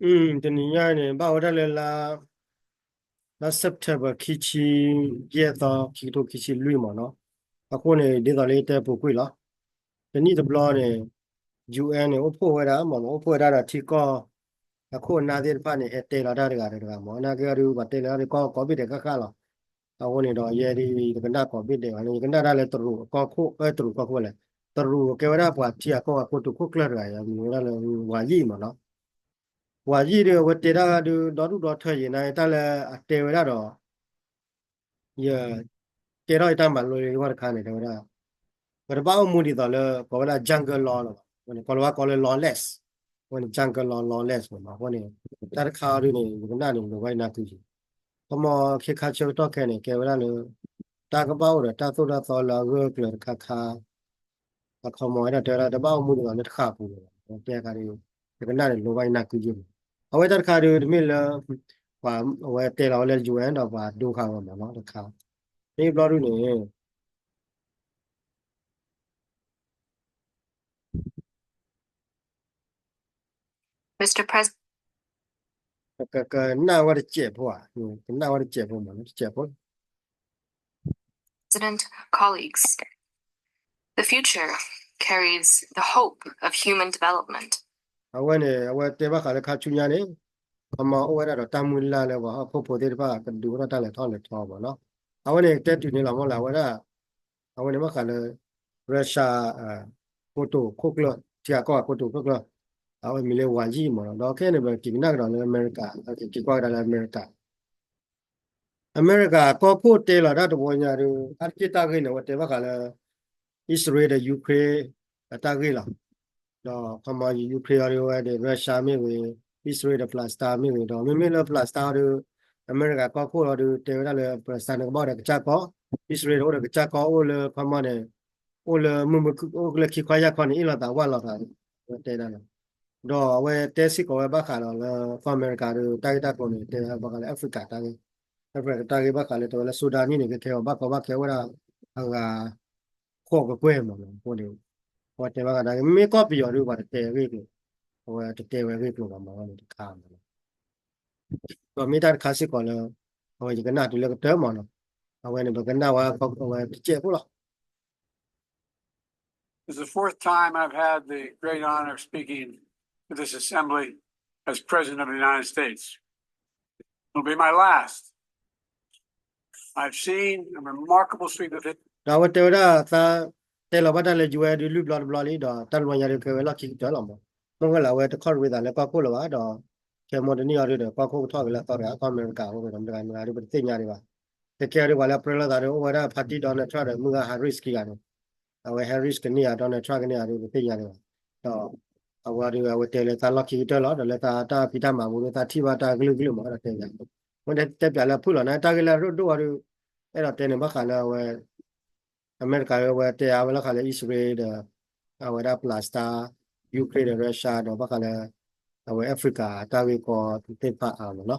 တနံၤညါန့ၣ် ဘၣ်ဝဲဒၣ်လၢလါ လါ September ခံဆံယဲၢ်သီ ခံကထိခံဆံလွံၢ်မးနီၤ. အဃိန့ၣ် ဒ်သိးလၢယတဲပူၤကွံာ်လီၤ. တနံၣ်တဘျီန့ၣ် ယူၣ်အၣ်န့ၣ် အိၣ်ဖှိၣ်ဝဲဒၣ်မးနီၤ, အိၣ်ဖှိၣ်ဝဲဒၣ်ဒီးထံကီၢ် အခိၣ်အနၢ်သ့ၣ်တဖၣ်န့ၣ် ဟဲတဲလီၤတၢ်တဂၤဒီးတဂၤမး, နာ်က့အီၤဒုး ပှၤတဲလီၤတၢ်ဒီးကီၢ်ကိးဘ့ၣ်ဒဲးဃၣ်ဃၣ်လီၤ. အဃိန့ၣ်ဒီး ယဲဒၣ်ယကနၣ်ကိးဘ့ၣ်ဒဲးဘၣ်န့ၣ် ယကနၣ်တၢ်လၢတရူးအကီၢ်ခိၣ် အၢ တရူးကီၢ်ခိၣ်လဲၣ်, တရူးကဲဝဲဒၣ်ပှၤထံဂၤကီၢ်ဂၤကိတိာ်ခိၣ်ကျၢၢ်တဂၤ အမံၤဝဲဒၣ်လၢ ဝၤယံၣ်မးနီၤ. ဝၤယံၣ်ဒီး အဝဲတဲတၢ်ဒုး ဒီဒူၣ်ဒီထၢယံာ် နာ်က့တၢ်လၢအတဲဝဲဒၣ်ဒီး ယ ကဲထီၣ်ယတၢ်မၤလိလၢယဂီၢ်တခါန့ၣ် တဲဝဲဒၣ် ပတဘၣ်အိၣ်မူဒ်သိးလၢ ကိးဝဲဒၣ် jungle law လီၤဘၣ်, အဝဲန့ၣ် ကိးလီၤဝဲကိးလၢ lawless, အဝဲန့ၣ် jungle law lawless မးနီၤ. အဃိန့ၣ် တၢ်တခါအီၤဒုးန့ၣ် ယကနၣ်န့ၣ် လိၤဝဲအံၤနၢ်ကုယံာ်, ခီမီခ့ခါဆၢကတီၢ်ခဲအံၤန့ၣ် ကဲဝဲဒၣ်လၢ တၢ်ကဘၣ်အိၣ်ဒီးတၢ်သိၣ်တၢ်သီလၢအဂၢၢ်အကျၢၤတခါခါ အခီမီဝဲဒၣ်တဲဝဲဒၣ် တဘၣ်အိၣ်မူဒ်သိးလၢတဃၣ်ပူၤလၢၤဘၣ်, တဲခါဒုး ယကနၣ်န့ၣ်လိၤဝဲအံၤနၢ်ကုယံာ်မး. အဝဲတၢ်တခါဒုး တမ့ၢ်လၢ ပှၤအဝဲတဲလီၤဝဲလၢ ယူၣ်အၣ် ဒီးပှၤဒိဃာ်ဝဲမးနီၤ တခါ, မ့ၢ်ဘျီဒုးန့ၣ် ကနၣ်ဝဲတစဲးဖိဧါ, ကနၣ်ဝဲတစဲးဖိမးနီၤ တစဲးဖိ President, colleagues, the future carries the hope of human development. အဝဲန့ၣ် အဝဲတဲဘၣ်ဃးလၢခါဆူညါန့ၣ် ခီမီအိၣ်ဝဲဒၣ်ဒီးတၢ်မုၢ်လၢ်လၢပှၤဟီၣ်ခိၣ်ဖိသ့ၣ်တဖၣ်ကဒုးအိၣ်ထီၣ်တၢ်လဲၤထီၣ်လဲၤထီမးနီၤ. အဝဲန့ၣ်တဲတုၤန့ၣ်လီၤမးလၢအဝဲဒၣ် အဝဲန့ၣ်ဘၣ်ဃးလၢ Russia ကိတိာ်ခိၣ်ကျၢၢ် ထံဂၤကီၢ်ဂၤကိတိာ်ခိၣ်ကျၢၢ် အဝဲမံၤလၢဝၤယံၣ်မးနီၤ. ဒီးခဲအံၤန့ၣ် ပက့ၤကနၣ်ကဒီးလၢအမဲရကၤ က့ၤကွၢ်ကဒါလၢအမဲရကၤ အမဲရကၤကီၢ်ခိၣ်တဲလီၤတၢ်တဝီညါဒီး အါတက့ၢ်တၢ်ဂ့ၢ်န့ၣ် အဝဲတဲဘၣ်ဃးလၢ အံၣ်စရ့လးဒီး Ukraine အတၢ်ဂ့ၢ်လီၤ. ဒီးခီမီ Ukraine အီၤဒုးဝဲဒီး Russia မ့ၢ်ဂ့ၤ, အံၣ်စရ့လးဒီး Palestine မ့ၢ်ဂ့ၤ, ဒီးမ့မ့ၢ်လၢ Palestine အီၤဒုး အမဲရကၤကီၢ်ခိၣ်အီၤဒုး တဲဝဲဒၣ်လၢ Palestine န့ၣ်ကဘၣ်အိၣ်ဒီးကစၢ်ကီၢ်, အံၣ်စရ့လးအိၣ်ဒီးကစၢ်ကီၢ် အိၣ်လၢခီမီန့ၣ် အိၣ်လၢမုၢ်မုၢ် အိၣ်လၢခံခွါယာ်ခီန့ၣ် အ့ၣ်လိာ်သးဝၢ်လိာ်သး အဝဲတဲဒၣ်လီၤ. ဒီးအဝဲတဲစ့ၢ်ကီးဝဲဘၣ်ဃးဒီးလၢ ကီၢ်အမဲရကၤဒီး တၢ်ဂ့ၢ်တၢ်ကျိၤန့ၣ် တဲဘၣ်ဃးလၢ Africa တၢ်ဂ့ၢ်, Africa တၢ်ဂ့ၢ်ဘၣ်ဃးလၢ တဲဝဲလၢ Sudan န့ၣ် ကဲခဲအီၤဘၣ်ကီဘၣ်ခဲအိၣ်ဝဲဒၣ်အဂၤ ခိးကကွဲၢ်မးနီၤ. အဃိန့ၣ် အဝဲတဲဘၣ်ဃးတၢ်ဂ့ၢ် မ့မ့ၢ်ကီၢ်ပယီၤဒုး ပှၤတတဲအဂ့ၢ်ကျိၤ, အဝဲတတဲဝဲအဂ့ၢ်ကျိၤဘၣ်မးန့ၣ်တခါမးနီၤ. ဒီးမ့ၢ်တၢ်တခါစ့ၢ်ကီးလၢ အဝဲယကနၣ်တုၤလၢကတၢၢ်မးနီၤ. အဝဲန့ၣ် ပကနၣ်ဝဲအဝဲတစဲးဖိလီၤ. This is the fourth time I've had the great honor of speaking to this assembly as President of the United States. It'll be my last. I've seen a remarkable sweep of history. ဒီးအဝဲတဲဝဲဒၣ်သး တဲလီၤဘၣ်တၢ်လၢ ယူၣ်အၣ် ဒုးလွံၢ်ဘျီတဘျီလံ ဒီးတၢ်လွံၢ်ညါဒုးကဲဝဲလီၢ်ခံကတၢၢ်လီၤမး. မ့ၢ်ဝဲလၢအဝဲတခီၣ်ရ့သးလၢကီၢ်ခိၣ်လၢၤဘၣ် ဒီး ခဲမိၢ်တနံၣ်အီၤဒုးဒီး ကီၢ်ခိၣ်ကထီၣ်က့ၤလၢအသီတဂၤ ကီၢ်အမဲရကၤအဃိန့ၣ်ဒီး မတဂၤမတဂၤဒုး ပတသ့ၣ်ညါဒံးဘၣ်. ကဲခဲအီၤဒုး ပှၤလၢအပြၢလိာ်သးဒုး အိၣ်ဝဲဒၣ် party Donald Trump ဒီး မုၢ်ဂၤ Harris ခံဂၤန့ၣ် အဝဲ Harris ကန့ၢ်ယၤ Donald Trump ကန့ၢ်ယၤဒုး ပတသ့ၣ်ညါဒံးဘၣ်. ဒီး အဝဲဒုး အဝဲတဲလၢသးလီၢ်ခံကတၢၢ်လီၤ ဒီးလၢသးတၢ်ဖံးတၢ်မၤပူၤဒုး သးထံၣ်ဘၣ်တၢ်ကလုာ်ကလုာ်မး ဒီးတဲယၤ မ့ၢ်တဲပၠးလၢအဖုၣ်လီၤ နတၢ်ဂ့ၢ်လၢအဒိၣ်ဒိၣ်အီၤဒုး အဲၣ်ဒိးတဲန့ၣ် ဘၣ်ဃးလၢအဝဲ အမဲရကၤအဝဲတဲအါဝဲလၢဃးလၢ အံၣ်စရ့လးဒီး အဝဲဒၣ် Palestine, Ukraine ဒီး Russia ဒီးဘၣ်ဃးလၢ အဝဲ Africa တၢ်ဂ့ၢ်ကီသ့ၣ်တဖၣ်အါမးနီၤ.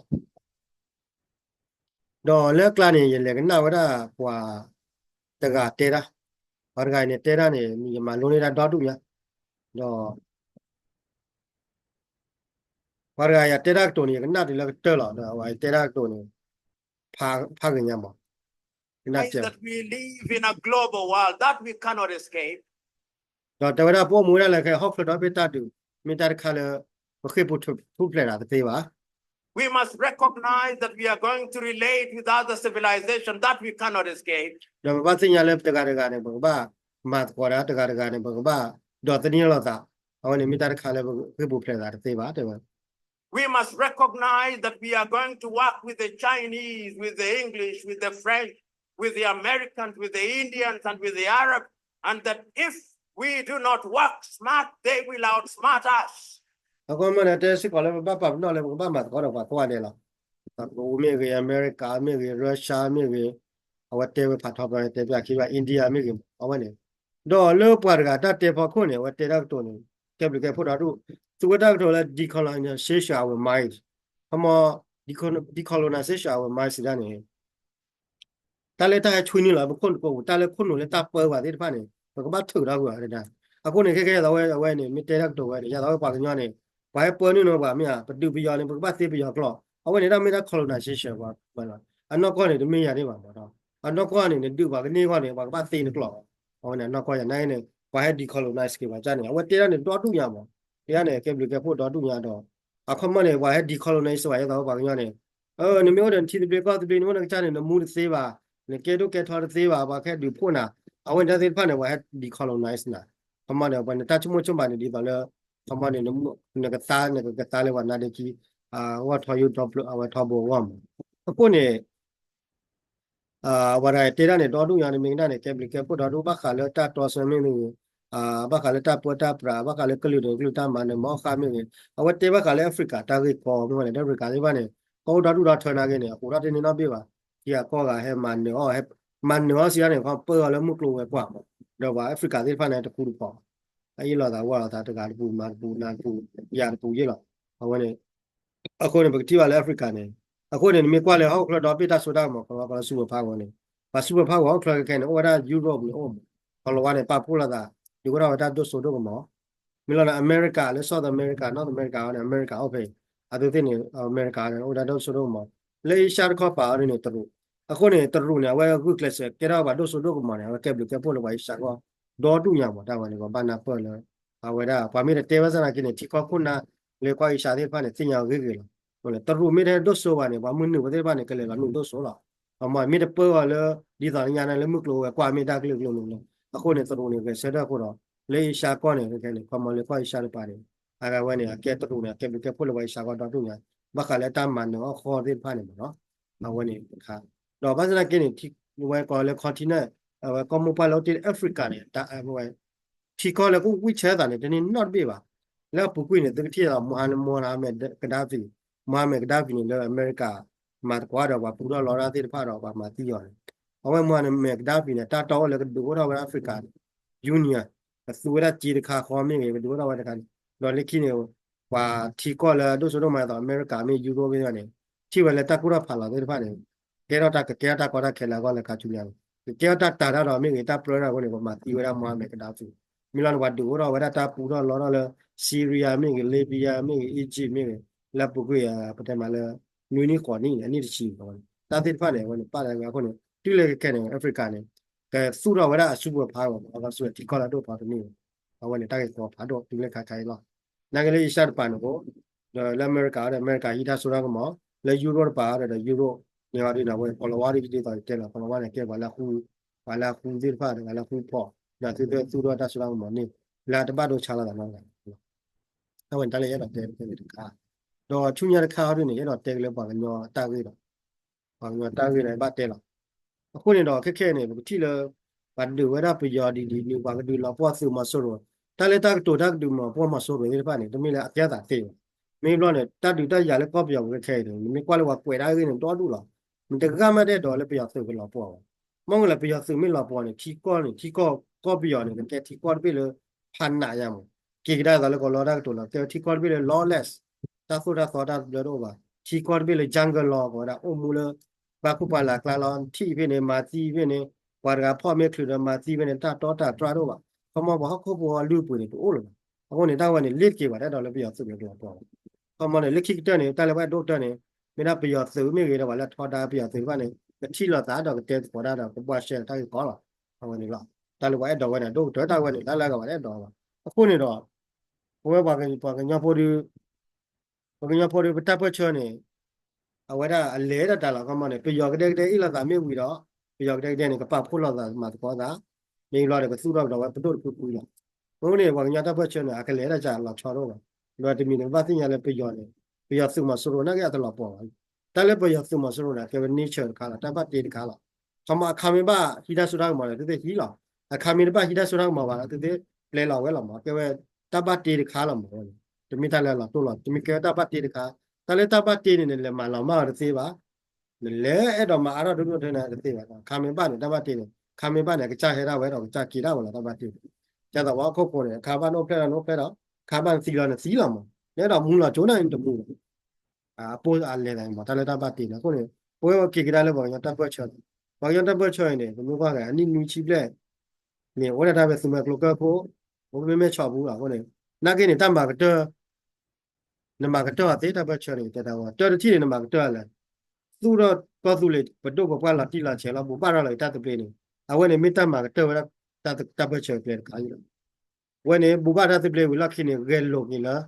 ဒီးလၢအကျါန့ၣ် ယလဲၤကနၣ်ဝဲဒၣ်ပှၤတဂၤတဲတၢ်, ပှၤတဂၤအံၤန့ၣ်တဲတၢ်န့ၣ် ယမၤလိန့ၢ်တၢ်ဒီဒူၣ်ညါ, ဒီး ပှၤတဂၤအံၤတဲတၢ်ကတိၤန့ၣ် ယကနၣ်တုၤလၢကတၢၢ်လီၤ ဒီးအဝဲတဲတၢ်ကတိၤန့ၣ် ဖးဂ့ၤညါမး that we live in a global world that we cannot escape. ဒီးတဲဝဲဒၣ်ပအိၣ်မူဝဲဒၣ်လၢဟီၣ်ခိၣ်ချၢဒီဘ့ၣ်တၢ်ဒုး မ့ၢ်တၢ်တခါလၢ ပဃ့ၢ်ပူၤထူၣ်ဖျဲးတၢ်တသ့ဘၣ်. We must recognize that we are going to relate with other civilization that we cannot escape. ဒီးပဘၣ်သ့ၣ်ညါလၢတဂၤတဂၤန့ၣ် ပကဘၣ်မၤသကိးတၢ် တဂၤတဂၤန့ၣ် ပကဘၣ်ဒိးသန့ၤလိာ်သး, အဝဲန့ၣ်မ့ၢ်တၢ်တခါလၢပဃ့ၢ်ပူၤဖျဲးတၢ်တသ့ဘၣ် တဲဝဲ We must recognize that we are going to work with the Chinese, with the English, with the French, with the Americans, with the Indians, and with the Arabs, and that if we do not work smart, they will outsmart us. အဃိမ့ၢ်န့ၣ် တဲစ့ၢ်ကီးလၢ ပဘၣ်ပာ်ပနီၣ်လၢ ပကဘၣ်မၤသကိးဒီးပှၤကိးဂၤဒဲးလီၤ. ပူၤမ့ၢ်ဂ့ၤ, အမဲရကၤမ့ၢ်ဂ့ၤ, Russia မ့ၢ်ဂ့ၤ, အဝဲတဲဝဲဖးထီဖဲ တဲပၠးခံဘၣ် India မ့ၢ်ဂ့ၤ အဝဲန့ၣ် ဒီးလၢပှၤတဂၤတၢ်တဲဖီခိၣ်န့ၣ် အဝဲတဲတၢ်ကတိၤန့ၣ် ကဲဘျုးကဲဖှိၣ်ဒီဒူၣ်, သူဝဲတၢ်ကတိၤလၢ decolonization our minds, ခီမီ decolonization our minds ဒၣ်န့ၣ် တၢ်လၢတၢ်ဟဲဆွံနုာ်လီၤပခိၣ်နူာ်ကိးပူၤ တၢ်လၢခိၣ်နူာ်လၢတၢ်ပၢဘၣ်သ့ၣ်တဖၣ်န့ၣ် ပကဘၣ်ထုးထီၣ်ကွံာ်အီၤဒၣ်. အဃိန့ၣ် ခဲကဲယသးဝဲအဝဲန့ၣ် မ့ၢ်တဲတၢ်ကတိၤဝဲန့ၣ် ယသးဝဲပှၤကညီန့ၣ် ပှၤဟဲပၢနုာ်န့ၢ်ပှၤမ့ၢ်ဧါ, ပဒုးပယီၤန့ၣ် ပကဘၣ်သ့ပယီၤကျိာ်, အဝဲန့ၣ်တၢ်မ့ၢ်တၢ် colonization ပှၤ, အနီၢ်ကီၢ်န့ၣ် တမ့ၢ်ယၤန့ၣ်ဘၣ်မးဒီး, အနီၢ်ကီၢ်န့ၣ် နဒုးပှၤကန့ၢ်အဂီၢ်န့ၣ် ပှၤကဘၣ်သ့နကျိာ်ဘၣ်, အဝဲန့ၣ်အနီၢ်ကီၢ်ယၤန့ၣ် ပှၤဟဲ decolonize က့ၤပှၤကၢ်န့ၣ် အဝဲတဲဒၣ်န့ၣ် ဒီဒူၣ်ညါမး, တဲဒၣ်န့ၣ် ကဲဘျုးကဲဖှိၣ်ဒီဒူၣ်ညါဒီး, အခီမီန့ၣ် ပှၤဟဲ decolonize ဝဲယဲသိးပှၤကညီန့ၣ် နမ့ၢ်အိၣ်ဒီးနထံသဘျ့ကီၢ်သဘျ့ နအိၣ်နကစၢ်န့ၣ် နမူတသ့ဘၣ်, နကဲဒိၣ်ကဲထီတသ့ဘၣ်, ပှၤကဟဲဒုးဖှိၣ်နၤ, အဝဲန့ၣ်တၢ်သ့ၣ်တဖၣ်န့ၣ် ပှၤဟဲ decolonize နၤ, ခီမီန့ၣ် ပှၤနတၢ်ဆိကမိၣ်ဆိကမးန့ၣ် ဒ်သိးလၢ ခီမီန့ၣ် နကသါ နကကသါလၢပှၤနါဒ့ခံ အဂီၢ်ထီယိၣ်ထီဖျၢၣ် အဝဲထီဘိအဂီၢ်မး, အဃိန့ၣ် ပှၤတဂၤတဲဒၣ်န့ၣ် ဒီဒူၣ်ညါန့ၣ်မ့ၢ်ကဒၣ်န့ၣ် ကဲဘျုးကဲဖှိၣ်ဒီဒူၣ် ဘၣ်ဃးလၢတၢ်တီဆၢမ့ၢ်ဂ့ၤ, ဘၣ်ဃးလၢတၢ်ပၢတၢ်ပြး ဘၣ်ဃးလၢကလုာ်တကလုာ်တၢ်မၤနၢၤမီၣ်ဃါမ့ၢ်ဂ့ၤ, အဝဲတဲဘၣ်ဃးလၢ Africa တၢ်ဂ့ၢ်ကီမ့ၢ်ဂ့ၤန့ၣ် Africa သ့ၣ်တဖၣ်န့ၣ် ကီၢ်အိၣ်ဒီဒူၣ်ဒီထၢနာ်က့န့ၣ် အဃိထီၣ်တန့ၢ်နီတဘ့ၣ်ဘၣ်, ခံဂၤကီၢ်ဂၤဟဲမၤနၢၤအီၣ် ဟဲမၤနၢၤအီၣ်စံးဒၣ်န့ၣ် ခီပၢအီၤလၢမုၢ်ကျိၤဝဲၤကွာ်မး, ဒီးပှၤ Africa သ့ၣ်တဖၣ်န့ၣ် တဃူတဖိး အအ့ၣ်လိာ်သးဝီလိာ်သး တဂၤတပူၤ မၤတပူၤ နၤတပူၤ ယၤတပူၤယ့ၢ်လီၤ, အဝဲန့ၣ် အဃိန့ၣ် ပကထံၣ်ဘၣ်လၢ Africa န့ၣ်, အဃိန့ၣ် နမ့ၢ်ကွၢ်လၢဟီၣ်ခိၣ်ချၢဒီဘ့ၣ်တၢ်စိတၢ်ကမီၤ ကီၤလၤဝါကီၤလၤ super power န့ၣ်, ပှၤ super power ဟီၣ်ခိၣ်ချၢခဲခဲန့ၣ် အိၣ်ဝဲဒၣ် Europe န့ၣ်အိၣ်မး, ကီၤလၤဝါန့ၣ် ပာ်ဖှိၣ်လိာ်သး ဒုးအိၣ်ထီၣ်ဝဲတၢ်ဒိၣ်စိဒိၣ်ကမီၤ, မ့ၢ်လီၤန့ၣ် America လၢ South America North America န့ၣ် America အိၣ်ဖဲ, အသုသ့ၣ်န့ၣ် America န့ၣ် အိၣ်ဝဲဒၣ်ဒိၣ်စိဒိၣ်ကမီၤ, လၢ Asia တခီပၤအီၤဒ်န့ၣ် တရူး, အဃိန့ၣ် တရူးန့ၣ် အဝဲဂုာ်ကျဲးစၢးကဲထီၣ်ပှၤဒိၣ်စိဒိၣ်ကမီၤန့ၣ် အဝဲကဲဘျုးကဲဖှိၣ်လၢပှၤ Asia ကီၢ် ဒီဒူၣ်ညါမး တၢ်ဝဲန့ၣ် ပှၤဘၣ်နၢ်ပၢၢ်လၢ အဝဲဒၣ် ပှၤမ့ၢ်တတဲဘၣ်ဆၣ်သနာ်က့န့ၣ် ထံကီၢ်ခိၣ်နၢ်လၢကီၢ် Asia သ့ၣ်တဖၣ်န့ၣ် သ့ၣ်ညါအီၤဂ့ၤဂ့ၤလီၤ, တရူးမ့ၢ်တဟဲဒိၣ်စိဘၣ်န့ၣ် ပှၤမုၢ်နုာ်ဖိသ့ၣ်တဖၣ်န့ၣ် ကလဲၤလီၤနုာ်ဒိၣ်စိလီၤ, အမ့ၢ်တပၢအီၤလၢ ဒ်သိးလၢညါန့ၣ် လၢမုၢ်ကျိၤဝဲၤကွာ်မ့ၢ်တၢ်ကလုာ်ကလုာ်န့ၣ်လီၤ, အဃိန့ၣ် တရူးန့ၣ် ဂဲၤဆၢထၢၣ်အဃိဒီး လၢ Asia ကီၢ်န့ၣ် ခဲခဲန့ၣ် ခီမီလၢကီၢ် Asia တပၤန့ၣ် အဝဲန့ၣ် အကဲတရူးန့ၣ် အကဲဘျုးကဲဖှိၣ်လၢပှၤ Asia ကီၢ်ဒီဒူၣ်ညါ, ဘၣ်ဃးလၢတၢ်မၤနၢၤအီၣ်ဃီသ့ၣ်တဖၣ်န့ၣ်မးနီၤ, အဝဲန့ၣ်တခါ, ဒီးဘၣ်ဆၣ်သနာ်က့န့ၣ် ဝဲကိးလၢ continent အဝဲကီၢ်မိၢ်ပှၢ်လၢအိၣ်တ့ၢ်လၢ Africa န့ၣ် ဝဲ ထံကီၢ်လၢကဝံၣ်ဆၢသးန့ၣ် တန့ၢ်နီတဘ့ၣ်ဘၣ်, လၢအပူၤကွံာ်န့ၣ် သုကထံၣ်လီၤ Mohammad Gaddafi, Mohammad Gaddafi န့ၣ် လၢအမဲရကၤ မၤသကိးဒီးပှၤပူထီၣ်လီတၢ်သ့ၣ်တဖၣ်ဒီးပှၤမၤသံအီၤန့ၣ်, အဝဲ Mohammad Gaddafi န့ၣ် တၢ်တီအိၣ်လၢကဒုးအိၣ်ထီၣ်ဝဲဒၣ် Africa Union, ကသူဝဲဒၣ်စ့တခါဃီမ့ၢ်ဂ့ၤ ကဒုးအိၣ်ထီၣ်ဝဲတခါန့ၣ်, ဒီးလၢခံန့ၣ် ပှၤထံကီၢ်လၢဒိၣ်စိဒိၣ်ကမီၤအသိး အမဲရကၤမ့ၢ် Europe မ့ၢ်န့ၣ် ထံၣ်ဝဲလၢတၢ်ကူၣ်ထီၣ်ဖးလီၤသ့ၣ်တဖၣ်န့ၣ် ကဲထီၣ်တၢ်ကကဲထီၣ်တၢ်ကီတၢ်ခဲလၢအဂီၢ်လၢခါဆူညါန့ၣ်, ကကဲထီၣ်တၢ်တၤတၢ်ဒီးမ့ၢ်ဂ့ၤ တၢ်ပြၢတၢ်အဃိန့ၣ် ပှၤမၤသံဝဲဒၣ် Mohammad Gaddafi, မ့ၢ်လီၤန့ၣ် ပှၤဒုးအိၣ်ထီၣ်ဝဲဒၣ်တၢ်ပူထီၣ်လီထီၣ်လၢ Syria မ့ၢ်ဂ့ၤ Libya မ့ၢ်ဂ့ၤ Egypt မ့ၢ်ဂ့ၤ လၢပူၤကွံာ် ပတဲမးလၢ နွံနံၣ်ဃိးနံၣ်န့ၣ် အနံၣ်တဆံန့ၣ် တၢ်သ့ၣ်တဖၣ်န့ၣ် အဝဲန့ၣ် ပာ်လီၤဝဲအဃိန့ၣ် တုၤလၢခဲခဲန့ၣ် Africa န့ၣ် ကသူၣ်ထီၣ်ဝဲဒၣ်အ super power မး အဂီၢ်ဆူထံကီၢ်လၢအဒိၣ်ဖီတန့ၢ်ဘၣ်, အဝဲန့ၣ် တၢ်ဂ့ၢ်ကီဖးဒိၣ်တုၤလၢခါခါအံၤလီၤ. နာ်က့လၢ Asia တပၤန့ၣ်အိၣ် ဒီးလၢအမဲရကၤဒီး အမဲရကၤဟံးတၢ်စိတၢ်ကမီၤ, လၢ Europe တပၤဒီး ဒီး Europe န့ၣ်အီၤဒ်န့ၣ် အဝဲကီၤလၤဝါဒ်ဒ်သိးယတဲလီၤ ကီၤလၤဝါန့ၣ် ကဲပှၤလၢဃူ ပှၤလၢဃူသ့ၣ်တဖၣ်ဒီး ပှၤလၢဃူဖီၣ် ဒီးသုသ့ၣ်သူၣ်ထီၣ်တၢ်စိတၢ်ကမီၤန့ၣ် လၢတဘၣ်ဒိဆါလိာ်သးနီတဂၤ အဝဲန့ၣ်တၢ်လၢယအဲၣ်ဒိးတဲဖဲန့ၣ်တခါ, ဒီးဆူညါတခါအီၤဒ်န့ၣ် ယအဲၣ်ဒိးတဲက့ၤလၢပှၤကညီတၢ်ဂ့ၢ်ဒီး ပှၤကညီတၢ်ဂ့ၢ်ဒီးဘၣ်တဲလီၤ. အဃိန့ၣ်ဒီးခဲခဲအံၤန့ၣ် ပကထံၣ်လၢ ပှၤဒုးဝဲဒၣ်ပယီၤဒ်ဒ်န့ၣ် ပှၤကဒုးလီၤပှီၢ်သုးမီၤစိရိၤ, တၢ်လၢတၢ်ကတိၤတၢ်ကဒုးမီၤပှီၢ်မီၤစိရိၤသ့ၣ်တဖၣ်န့ၣ် တမ့ၢ်လၢအကဲသးသ့ဘၣ်. မ့ၢ်ဘျီန့ၣ် တၢ်ဒုးတၢ်ယၤလၢကီၢ်ပယီၤပူၤခဲခဲအံၤန့ၣ် နမ့ၢ်ကွၢ်လၢပှၤကွဲးတၢ်ဂ့ၢ်န့ၣ် ဒီဒူၣ်လီၤ. နတဂၤမးတအဲၣ်ဒိးလၢပယီၤသုးကလီၤပှီၢ်ဘၣ်. မ့ၢ်လၢပယီၤသုးမ့ၢ်လီၤပှီၢ်န့ၣ် ထံကီၢ်န့ၣ် ထံကီၢ်ကီၢ်ပယီၤန့ၣ် ကကဲထံကီၢ်တဘ့ၣ်လၢ ဖးနးယါမး, က့ၤကဒါအသးလၢကီၤလီတၢ်ကတိၤလီၤ ကဲထံကီၢ်တဘ့ၣ်လၢ lawless တၢ်သိၣ်တၢ်သီတၢ်ဘျၢတအိၣ်ဘၣ်. ထံကီၢ်တဘ့ၣ်လၢ jungle လီၤ ကိးဝဲဒၣ် အိၣ်မူလၢ ပှၤခိၣ်ပှၤလၢ်ကျါလီၤ ထံၣ်ဖဲန့ၣ် မၤသံဖဲန့ၣ်, ပှၤတဂၤဖီၣ်မ့ၢ်ချုးဒီးမၤသံဖဲန့ၣ် တၢ်တီတၢ်တြၢ်တအိၣ်ဘၣ်. ခီမီပှၤဟီၣ်ခိၣ်ဖိအလုၢ်အပှ့ၤန့ၣ် တအိၣ်လၢၤဘၣ်. အဃိန့ၣ် တၢ်ဝဲန့ၣ် လ့တက့ၤဘၣ် တအဲၣ်ဒိးလၢပယီၤသုးန့ၣ်ကလီၤပှီၢ်ဘၣ်. ခီမီန့ၣ် လၢခံကတၢၢ်န့ၣ် တၢ်လၢပအဲၣ်ဒိးကတၢၢ်န့ၣ် မ့ၢ်ဒၣ်ပယီၤသုးမ့ၢ်ဂ့ၤဒီး ပှၤလၢထီဒါပယီၤသုးတဖၣ်န့ၣ် ကထံၣ်လိာ်သးဒီးကတဲသကိးတၢ်ဒီး ကဘှါရှဲတၢ်ဂ့ၢ်ကီလီၤ. အဝဲန့ၣ်လီၤ. တၢ်လၢပှၤအဲၣ်ဒိးဝဲန့ၣ် ဒိၣ်ကတၢၢ်တၢ်ဝဲန့ၣ် တၢ်လၢအဂၤပှၤတအဲၣ်ဒိးဘၣ်. အဃိန့ၣ်ဒီး ပဝဲပှၤကညီဖိဒီး ပှၤကညီဖိဒီး ပတၢ်ပၢၢ်ဆၢန့ၣ် အဝဲဒၣ်အလဲၤဒၣ်တၢ်လီၤ ခီမီန့ၣ် ပယီၤကဒဲကဒဲအ့ၣ်လိာ်သးမ့ၢ်ဝံၤဒီး ပယီၤကဒဲကဒဲန့ၣ် ကပာ်ဖှိၣ်လိာ်သးမၤသကိးသး မ့ၢ်ဘျီဒီးကသူၣ်ထီၣ်ကဒီးဝဲပဒိၣ်တဖုဖုလီၤ. အဃိန့ၣ် ပှၤကညီတၢ်ပၢၢ်ဆၢန့ၣ် အကလဲၤဒၣ်ကလီၤဆီဒိၣ်ဘၣ်. ဒီးတမံၤန့ၣ် ပဘၣ်သ့ၣ်ညါလၢပယီၤန့ၣ် ပယီၤသုးမီၤစိရိၤနာ်က့အတလီၤပှီၢ်ဘၣ်. တၢ်လၢပယီၤသုးမီၤစိရိၤန့ၣ် အကဲဝဲ nature တခါလီၤ တၢ်ဘၣ်တ့တခါလီၤ. ခီမီအခါမ့ၢ်ဘၣ်ဟံးတၢ်စိတၢ်ကမီၤဒီး သုသ့ၣ်ဟံးလီၤ. အခါမ့ၢ်တဘၣ်ဟံးတၢ်စိတၢ်ကမီၤဘၣ်ဒီး သုသ့ၣ်ပျဲလီၤဝဲလီၤမး အကဲဝဲတၢ်ဘၣ်တ့တခါလီၤမးဝဲန့ၣ် တမ့ၢ်တၢ်လၢအလီၤတိၢ်လီၤ တမ့ၢ်ကဲဝဲတၢ်ဘၣ်တ့တခါ. တၢ်လၢတၢ်ဘၣ်တ့န့ၣ်န့ၣ် လဲၤမၤလီၤမၢ်အီၤတသ့ဘၣ်. နလဲၤအဲၣ်ဒိးမၤအါထီၣ်ဒိၣ်ဒိၣ်ထဲန့ၣ်တသ့ဘၣ်. အခါမ့ၢ်ဘၣ်န့ၣ် တၢ်ဘၣ်တ့န့ၣ် အခါမ့ၢ်ဘၣ်န့ၣ် အကစၢ်ဟဲဒၣ်ဝဲဒီး ကစၢ်က့ၤဒၣ်ဝဲလီၤ တၢ်ဘၣ်တ့န့ၣ်. ကဲသိးပှၤဟီၣ်ခိၣ်ဖိန့ၣ် အခါဘၣ်နအိၣ်ဖျဲၣ်ဒီးနအိၣ်ဖျဲၣ်ဒီး အခါဘၣ်နသံလီၤနသံလီၤမး နအဲၣ်ဒိးမူလီၤကၠိနၤနတမူလီၤ. အပိၢ်အလဲၤသးမး တၢ်လၢတၢ်ဘၣ်တ့န့ၣ် အဃိန့ၣ် ပဝဲက့ၤကဒါလၢပှၤကညီတၢ်ပၢၢ်ဆၢန့ၣ် ပှၤကညီတၢ်ပၢၢ်ဆၢအံၤန့ၣ် ပမ့ၢ်ကွၢ်က့ၤ အနံၣ်နွံဆံဘျဲၣ်န့ၣ် အိၣ်ဝဲဒၣ်တၢ်ဝဲသုးမဲာ်ကျိကၢၢ်ဖိ အိၣ်မ့မ့ၢ်ဆီးပူလီၤ. အဃိန့ၣ် နာ်က့န့ၣ် တၢ်မၤကတၢၢ် နမၤကတၢၢ်အီၤသ့ တၢ်ပၢၢ်ဆၢန့ၣ် တဲတၢ်ဝဲ တၢ်တထံၣ်န့ၣ် နမၤကတၢၢ်အီၤလဲၣ်. သူၣ်ထီၣ်ကီၢ်သူလ့ၤပဒိၣ်ပပှၢ်လီၤတံၢ်လီၤဆဲးလီၤ ဘိးဘၣ်ရၤလီၤတၢ်သဘျ့န့ၣ် အဝဲန့ၣ်မ့ၢ်တၢ်မၤကတၢၢ်ဝဲဒၣ် တၢ်ပၢၢ်ဆၢကျဲတခါအံၤလီၤ. ဝဲန့ၣ် ဘိးဘၣ်တၢ်သဘျ့ဝံၤလီၢ်ခံန့ၣ် ဂဲၤလိာ်က့ၤလၢ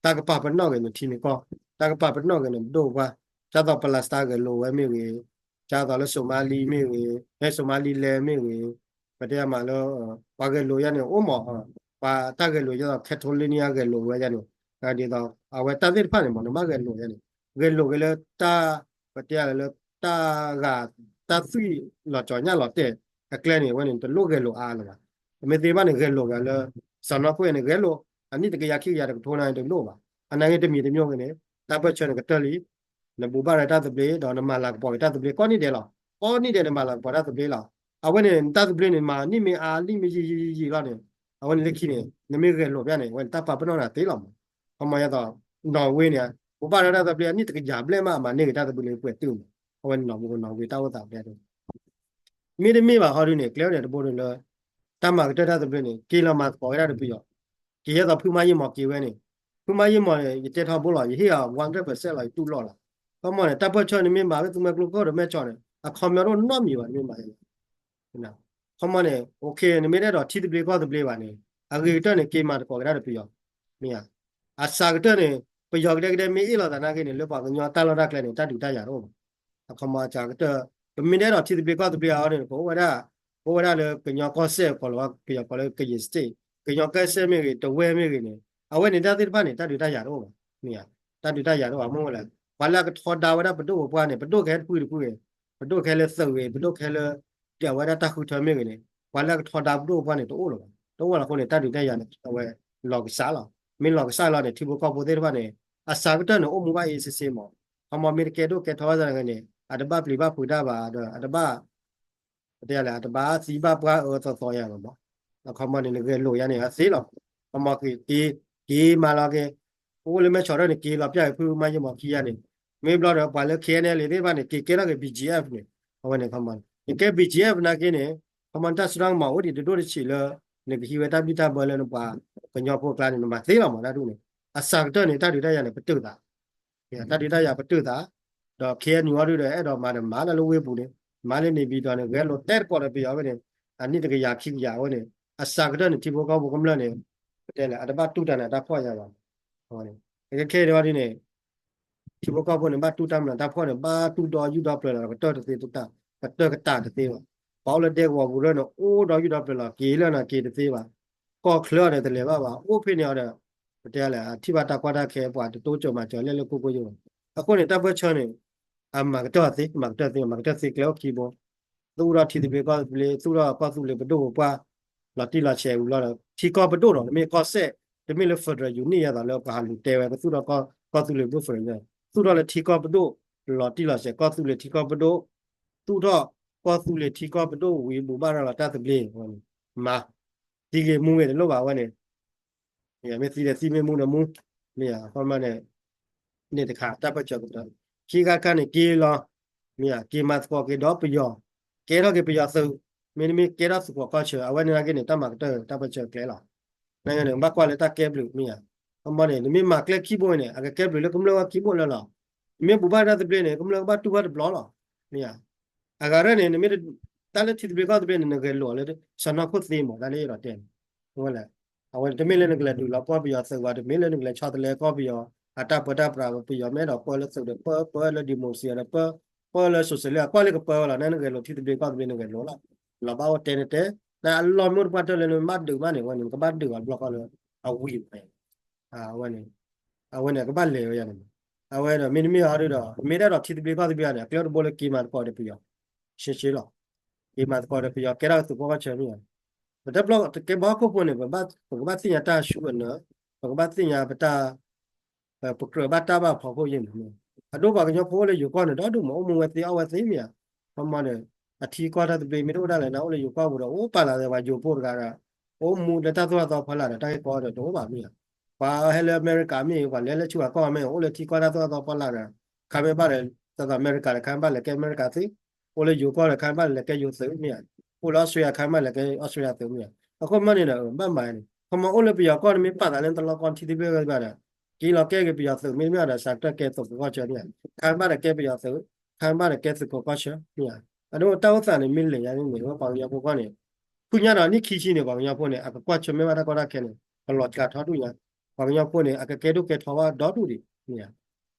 တၢ်ကပာ်ပနီၣ်က့ၤနထံနကီၢ်, တၢ်ကပာ်ပနီၣ်က့ၤနပဒိၣ်ပပှၢ်, ဒ်သိး Palestine ဂဲၤလိာ်ဝဲမ့ၢ်ဂ့ၤ, ဒ်သိးလၢ Somali မ့ၢ်ဂ့ၤ, ဟဲ Somaliland မ့ၢ်ဂ့ၤ, ပတဲမးလၢ ပှၤဂဲၤလိာ်ယါန့ၣ် အိၣ်မး, ပှၤတၢ်ဂဲၤလိာ်ဒ်သိး Catalonia ဂဲၤလိာ်ဝဲယါန့ၣ်, ဒ်သိး အဝဲတၢ်သ့ၣ်တဖၣ်န့ၣ်မး နဘၣ်ဂဲၤလိာ်ယါန့ၣ်, ဂဲၤလိာ်က့ၤလၢတၢ် ပတဲလၢ တၢ်ဂၤ တၢ်သွံၣ်လီၤကၠီၤညၣ်လီၤတဲာ်အကျဲန့ၣ် အဝဲန့ၣ် တလိၣ်ဂဲၤလိာ်အါလၢၤဘၣ်. မ့ၢ်သ့ဘၣ်န့ၣ် ဂဲၤလိာ်က့ၤလၢ စီၤနီၢ်ခိၣ်န့ၣ် ဂဲၤလိာ် အနံၣ်တကယၤခံကယၤတကထိန့ၣ် တလိၣ်ဘၣ်. အနာ်က့တမံၤတမံၤဂ့ၤန့ၣ် တၢ်ပၢၢ်ဆၢန့ၣ် ကတၢၢ်လံ, နဘိးဘၣ်ရၤတၢ်သဘျ့ ဒီးနမၤလၤကပီၤက့ၤတၢ်သဘျ့ကိးနံၣ်ဒဲးလီၤ. ကိးနံၣ်ဒဲးနမၤလၤကပီၤတၢ်သဘျ့လီၤ. အဝဲန့ၣ် နတၢ်သဘျ့န့ၣ် မၤနံၣ်မ့ၢ်အါ နံၣ်မ့ၢ်ယံာ်ယံာ်ယံာ်ယံာ်လီၤန့ၣ်, အဝဲန့ၣ်လၢခံန့ၣ် နမ့ၢ်ဂဲၤလိာ်ဖဲန့ၣ် အဝဲန့ၣ်တၢ်ပာ်ပနီၣ်နၤသ့လီၤမး. ခီမီယသိး နီၣ်ဝ့န့ၣ် ဘိးဘၣ်ရၤတၢ်သဘျ့ အနံၣ်တကယၤဘျဲၣ်မး အမၤန့ၢ်က့ၤတၢ်သဘျ့လၢပှဲၤတုာ်မး. အဝဲန့ၣ်နီၣ်ဝ့ နီၣ်ဝ့တၢ်အိၣ်သးဖဲန့ၣ် မ့တမ့ၢ်ဘၣ်ဟီဒုန့ၣ် ကျဲန့ၣ်တဘိန့ၣ်လၢ တၢ်မၤကတၢၢ်တၢ်သဘျ့န့ၣ် က့ၤလီၤမၤသကိးဝဲဒၣ်ဒီးပယီၤ, က့ၤယဲသိးဖုမါယ့ၣ်မီၤက့ၤဝဲန့ၣ်, ဖုမါယ့ၣ်မီၤန့ၣ် ယတဲထီဘိလီၤ ယဟ့ၣ်အီၤ one hundred percent လီၤ ယတူၢ်လိာ်လီၤ. ခီမီန့ၣ် တၢ်ပၢၢ်ဆၢန့ၣ်မ့ၢ်မၤဝဲ သူမွဲကျိကီၢ်ဒီးမဲၢ်ဆီးန့ၣ် အခီပညီတအိၣ်နီတမံၤဘၣ် နမ့ၢ်မၤ ခီမီန့ၣ် နမ့ၢ်တအဲၣ်ဒိးထံသဘျ့ကီၢ်သဘျ့ဘၣ်န့ၣ် အဂ့ၤကတၢၢ်န့ၣ် က့ၤမၤသကိးက့ၤဒၣ်ဒီးပယီၤ, မ့ၢ်ဧါ. အစှၤကတၢၢ်န့ၣ် ပယီၤကဒဲကဒဲမ့ၢ်အ့ၣ်လိာ်သးနာ်က့န့ၣ် လၢပှၤကညီတၢ်လီၢ်တၢ်ကျဲန့ၣ် တၢ်ဒုးတၢ်ယၤတအိၣ်ဘၣ်. အခီမီအစှၤကတၢၢ် ပမ့ၢ်တအဲၣ်ဒိးထံသဘျ့ကီၢ်သဘျ့အီၤန့ၣ် ပအိၣ်ဝဲဒၣ် ပအိၣ်ဝဲဒၣ်လၢကညီကီၢ်စဲၣ် ကီၢ်လီၤဝဲပယီၤကီၢ်လၢ ကယဲၢ် state ကညီကီၢ်စဲၣ်မ့ၢ်ဂ့ၤ တဝဲမ့ၢ်ဂ့ၤန့ၣ် အဝဲန့ၣ်တၢ်သ့ၣ်တဖၣ်န့ၣ် တၢ်ဒုးတၢ်ယၤတအိၣ်ဘၣ်, မ့ၢ်ဧါ. တၢ်ဒုးတၢ်ယၤတအိၣ်ဘၣ် မ့ၢ်ဝဲလဲၣ် ပှၤလၢအကထီဒါဝဲဒၣ်ပဒိၣ်ပပှၢ်န့ၣ် ပဒိၣ်ခဲတဖုတဖုဂ့ၤ, ပဒိၣ်ခဲလၢသုးဂ့ၤ ပဒိၣ်ခဲလၢ တဲဝဲဒၣ်တၢ်ဃုထၢမ့ၢ်ဂ့ၤန့ၣ် ပှၤလၢအကထီဒါပဒိၣ်ပပှၢ်န့ၣ် တအိၣ်လၢၤဘၣ်. တအိၣ်လၢၤအဃိန့ၣ် တၢ်ဒုးတၢ်ယၤန့ၣ် အဝဲလီၤကစၢ်လီၤ. မ့ၢ်လီၤကစၢ်လီၤန့ၣ် ထံဖိကီၢ်ဖိသ့ၣ်တဖၣ်န့ၣ် အစှၤကတၢၢ်န့ၣ် အိၣ်မူဘၣ်အ့ၣ်စ့စ့မး, ခီမီမ့ၢ်တကဲဒိၣ်ကဲထီဝဲသနာ်က့န့ၣ် အတဘၣ်ပျံၤဘၣ်ဖုးတၢ်ဘၣ်ဒီး အတဘၣ် ပတဲလဲၣ် အတဘၣ်သံဘၣ်ပှၢ်အၢသီသီယၤလီၤမး. အခီမီန့ၣ် နဂဲၤလိာ်ယါန့ၣ် အသ့လီၤ. ခီမီက့ၤ က့ၤမၤလီၤက့ၤ အိၣ်လၢမဲၢ်ဆီးထီၣ်န့ၣ် က့ၤလီၤပျၢ်က့ၤဖုမါယ့ၣ်မီၤခံဂၤန့ၣ်, မ့ၢ်ဘျီဒီး ပှၤလၢ K N L A သ့ၣ်တဖၣ်န့ၣ် က့ၤကဲထီၣ်က့ၤ B G F န့ၣ်, အဝဲန့ၣ်ခီမီ နကဲ B G F နာ်က့န့ၣ် ခီမီတၢ်စိတၢ်ကမီၤအိၣ်ဒံးတဒိၣ်တဆံးလၢ နကဟံးဝဲတၢ်ဘံၣ်တၢ်ဘၢလၢနပှၤကညီဖိအကျါန့ၣ် နမၤသ့လီၤမး တၢ်ဒ်န့ၣ်. အစှၤကတၢၢ်န့ၣ် တၢ်ဒုးတၢ်ယၤန့ၣ် ပတုာ်သး တၢ်ဒုးတၢ်ယၤပတုာ်သး, ဒီး K N U အီၤဒုဒီး အဲၣ်ဒိးမၤဒီးမၤလၢလၢဝ့ၢ်ပူၤန့ၣ်, မၤလၢ နေပြည်တော် န့ၣ် ဂဲၤလိာ်တဲသကိးဒီးပယီၤဝဲန့ၣ်, အနံၣ်တကယၤခံကယၤဝဲန့ၣ်, အစှၤကတၢၢ်န့ၣ် ထံဖိကီၢ်ဖိကမျၢၢ်န့ၣ် ပတဲလဲၣ် အတဘၣ်တူၢ်တၢ်နးတၢ်ဖှီၣ်ယၤဘၣ်. ခဲခဲအံၤဒ်န့ၣ် ထံဖိကီၢ်ဖိန့ၣ် ဘၣ်တူၢ်တၢ်မနုၤတၢ်ဖှီၣ်န့ၣ် ဘၣ်တူၢ်ဒီးယူၢ်ဒီးပျၢၤလီၤ ကတၢၢ်တသ့တတၢ်, ကတၢၢ်ကတၢၢ်တသ့ဘၣ်. ပှၤအိၣ်လၢဒဲကဝီၤပူၤဒၣ်န့ၣ် အိၣ်ဒီးယူၢ်ဒီးပျၢၤလီၤ က့ၤလၢနၤက့ၤတသ့ဘၣ်. ကီၢ်ချၢအီၤဒီးတလဲၤဘၣ်ဘၣ် အိၣ်ဖဲန့ၣ်အီၤဒီး ပတဲလဲၣ် အထံၣ်ဘၣ်တၢ်ကီတၢ်ခဲ ပှၤတတိစၢၤမၤစၢၤလဲၣ်လၢကိၢ်ကိၢ်ယိာ်ယိာ်. အဃိန့ၣ် တၢ်ပၢၢ်ဆၢန့ၣ် အမၤကတၢၢ်သ့ မၤကတၢၢ်သ့ မၤကတၢၢ်သ့ကျဲအိၣ်ခံဘိ, သူၣ်ထီၣ်ထံသဘျ့ကီၢ်သဘျ့ သူၣ်ထီၣ်ကီၢ်သူလ့ၤပဒိၣ်ပပှၢ် လီၤတံၢ်လီၤဆဲးဝံၤလီၤဒီး ထံကီၢ်ပဒိၣ်ဒီး နမ့ၢ်ကီၢ်စဲၣ် တမ့ၢ်လၢ federal unit ယၤသိးလၢပှၤဟးလူၤတဲဝဲ ကသူၣ်ထီၣ်ကီၢ်သူလ့ၤပဒိၣ် federal unit သူၣ်ထီၣ်လၢထံကီၢ်ပဒိၣ် လီၤတံၢ်လီၤဆဲး ကီၢ်သူလ့ၤထံကီၢ်ပဒိၣ် သူၣ်ထီၣ်ကီၢ်သူလ့ၤထံကီၢ်ပဒိၣ်ဝံၤ ဘိးဘၣ်ရၤလီၤတၢ်သဘျ့ မၤ သံဂ့ၤမူဂ့ၤတလိၣ်ဘၣ်ဝဲန့ၣ် မ့ၢ်သံဒီးသံ မ့ၢ်မူဒီးမူ, မ့ၢ်အဃိမးန့ၣ် န့ၣ်တခါ တၢ်ပၢၢ်ဆၢကတၢၢ်, ခံခါတခါန့ၣ် က့ၤလီၤ, မ့ၢ်က့ၤမၤသကိးက့ၤဒီးပယီၤ, ကဲထီၣ်က့ၤပယီၤသုး, မ့တမ့ၢ်ကဲထီၣ်သုးခိးကီၢ်ဆၢ, အဝဲန့ၣ်နာ်က့န့ၣ် တၢ်မၤကတၢၢ်တၢ်ပၢၢ်ဆၢကျဲလီၤ. နာ်က့န့ၣ် ဘၣ်ကွၢ်လၢတၢ်ကဲဘျုး မ့ၢ်ဧါ, ခီမီန့ၣ် နမ့ၢ်မၤကျဲခံဘိန့ၣ် အကကဲဘျုးလၢကမျၢၢ်ဝဲခံဘိလၢလီၤ. နမ့ၢ်ဘိးဘၣ်တၢ်သဘျ့န့ၣ် ကမျၢၢ်ကဘၣ်တူၢ်ဘၣ်တဘျီလီၤ, မ့ၢ်ဧါ. အဂၤရဲၣ်န့ၣ် နမ့ၢ်တၢ်လၢထံသဘျ့ကီၢ်သဘျ့န့ၣ် နဂဲၤလိာ်လၢစီၤနီၢ်ခိၣ်သ့မး တၢ်လၢယအဲၣ်ဒိးတဲန့ၣ်, ဝဲလဲၣ်, အဝဲတမ့ၢ်လၢနကလဲၤဒုးလီၤပှီၢ်ပယီၤသုးဘၣ်, တမ့ၢ်လၢနကလဲၤဆီတလဲကီၢ်ပယီၤ အတၢ်ပၢတၢ်ပြး ပယီၤမ့ၢ်အဲၣ်ဒိးပၢလၢသုးဒီးပၢ, ပၢလၢ democracy ဒီးပၢ, ပၢလၢ socialist အကွၢ်လၢကပၢဝဲလီၤ, နနဂဲၤလိာ်ထံသဘျ့ကီၢ်သဘျ့နဂဲၤလိာ်လီၤ, လီၤဘၣ်အိၣ်တဲန့ၣ်တဲ, နအလီၢ်မ့ၢ်အိၣ်တပှၢ်တၢၢ်လၢနမ့ၢ်ဘၣ်ဒုးဘၣ်န့ၣ် ဝဲန့ၣ် နကဘၣ်ဒုးအီၤတဘျီဃီလၢအဝံၤန့ၣ် အဝဲန့ၣ် အဝဲန့ၣ် အကဘၣ်လဲၤဝဲယၤန့ၣ်, အဝဲဒီးမ့တမ့ၢ်အီၤဒုဒီး မ့ၢ်တအဲၣ်ဒိးထံသဘျ့ကီၢ်သဘျ့န့ၣ် အကျဲတဘိလၢက့ၤမၤသကိးဒီးပယီၤ, ရှဲရှဲလီၤ, က့ၤမၤသကိးဒီးပယီၤ ကဲထီၣ်သုးဖိကီၢ်ဆၢမ့ၢ်ဧါ, ပတဘျီကဲဘီခိၣ်ဖိန့ၣ် ပကဘၣ်သ့ၣ်ညါတၢ်ဆူၣ်အနၢ, ပကဘၣ်သ့ၣ်ညါပတၢ် ပကြၢးဘၣ်တၢ်ဘၣ်ဖီခိၣ်ယဲၢ်န့ၣ်, အဒိပှၤကညီဖိအိၣ်လၢယိၤကီၢ်န့ၣ် ဒီဒူၣ်မး အိၣ်မူဝဲသ့ အီၣ်ဝဲသ့မ့ၢ်ဧါ, ခီမီဒီး အထံကီၢ်တၢ်သဘျ့မ့ၢ်တအိၣ်ဒၣ်လဲာ်န့ၣ် အိၣ်လၢယိၤကီၢ်ပူၤဒီး အိၣ်ပာ်လၢ်သဲပှၤယိၤဖိတဂၤဒီး အိၣ်မူလၢတၢ်သိၣ်တၢ်သီဖီလာ်ဒီး တၢ်ဂ့ၢ်ကီဒီးတအိၣ်ဘၣ်မ့ၢ်ဧါ, ပှၤဟဲလၢအမဲရကၤမ့ၢ်ဂ့ၤ ပှၤလဲၤလၢဆူၣ်ပှၤကီၢ်မ့ၢ်ဂ့ၤ အိၣ်လၢထံကီၢ်တၢ်သိၣ်တၢ်သီဖီလာ်ဒီး ခါမ့ၢ်ဘၣ်ဒီး ဒ်သိးအမဲရကၤဒီး ခါမ့ၢ်ဘၣ်လဲၤကဲအမဲရကၤသ့, အိၣ်လၢယိၤကီၢ်ဒီး ခါမ့ၢ်ဘၣ်လဲၤကဲယိၤသုးမ့ၢ်ဧါ, အိၣ်လၢအီစထြ့လယါ ခါမ့ၢ်ဘၣ်လဲၤကဲအီစထြ့လယါသုးမ့ၢ်ဧါ, အဃိမ့ၢ်န့ၣ်ဒီး ဘၣ်မၤန့ၣ် ခီမီအိၣ်လၢပယီၤကီၢ်န့ၣ် မ့ၢ်ပာ်သးလၢတလီကီၢ်ထံသဘျ့ကီၢ်သဘျ့ဒီး က့ၤလီၤကဲက့ၤပယီၤသုး မ့တမ့ၢ်ဒီး စးထီၣ်ကဲသုးခိးကီၢ်ဆၢမ့ၢ်ဧါ, ခါဘၣ်ဒီးကဲပယီၤသုး, ခါဘၣ်ဒီးကဲသုးခိးကီၢ်ဆၢမ့ၢ်ဧါ, အဒိတၢ်အိၣ်သးန့ၣ် မ့ၢ်လဲၤညါန့ၣ် မ့ၢ်ဝဲပှၤကညီဖိကီၢ်န့ၣ် ဖုညါဒီးနံၣ်ခံဆံန့ၣ် ပှၤကညီဖိန့ၣ် အကကွၢ်ဆၢၣ်မဲာ်ဘၣ်တၢ်ကီတၢ်ခဲန့ၣ် ကလီၤစှၤထီဒူၣ်ညါ, ပှၤကညီဖိန့ၣ် အကကဲဒိၣ်ကဲထီဘၣ်ဒီဒူၣ်ဒံးမ့ၢ်ဧါ,